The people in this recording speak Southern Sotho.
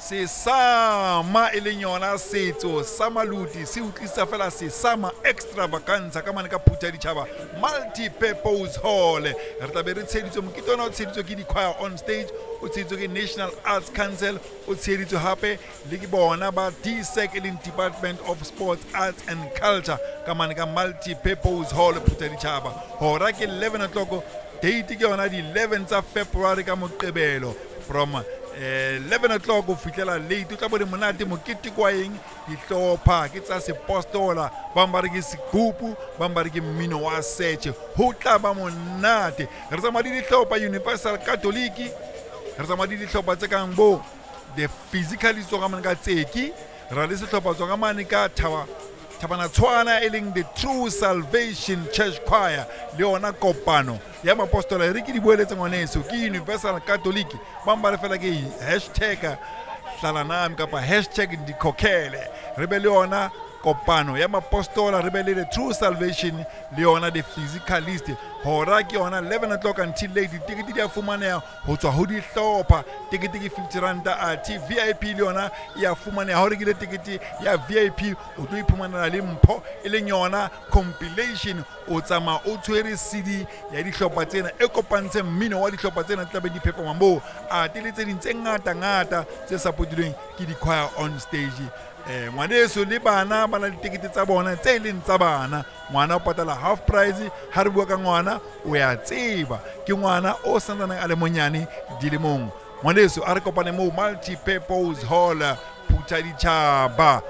Sesama e leng yona setso sa maluti se utlwisa fela Sesama Extravaganza ka mane ka Phutha Ditšhaba Multi-Purpose Hall. Re tla be re tsheditswe mokete ona, o tsheditswe ke di-choir on stage, o tsheditswe ke National Arts Council, o tsheditswe hape le ke bona ba DSEC e leng Department of Sports, Arts and Culture ka mane ka Multi-Purpose Hall, Phutha Ditšhaba. Hora ke 11 o'clock, date ke yona di-11 tsa February ka Moqebelo, from 11 o'clock ho fihlela late. O tla bone monate mokete kwa eng. Dihlopha ke tsa sepostola, bang ba re ke sekupu, bang ba re ke mmino wa seche. Ho tla ba monate. Re tsamaya le dihlopha Universal Catholic, re tsamaya le dihlopha tse kang bo The Physically tswa ka mane ka Tseki, ra le sehlopha tswa ka mane ka Thaba Thabana Tshwana e leng The True Salvation Church Choir, le yona Kopano ya Mapostola. E re ke di boeletse, ngwaneso, ke Universal Catholic, bang ba re fela ke hashtag hlalanami kapa hashtag ndikhokhele. Re be le yona Kopano ya Mapostola, re be le The True Salvation, le yona The Physicalist. Hora ke yona 11 o'clock until late. Ditekete di a fumaneha ho tswa ho dihlopha. Tekete ke 50 ranta, athe VIP le yona e a fumaneha. Ha o rekile tekete ya VIP, o tlo iphumanela le mpho e leng yona compilation. O tsamaya o tshwere CD ya dihlopha tsena e kopantsheng mmino wa dihlopha tsena tse tlabe di performa moo, ate le tse ding tse ngata ngata tse supportilweng ke di-choir on stage. Ngwaneso, le bana ba na le tekete tsa bona tse leng tsa bana. Ngwana o patala half price. Ha re bua ka ngwana, o ya tseba ke ngwana o santsaneng a le monyane dilemong. Ngwaneso, a re kopane moo Multi-Purpose Hall, Phutha Ditšhaba.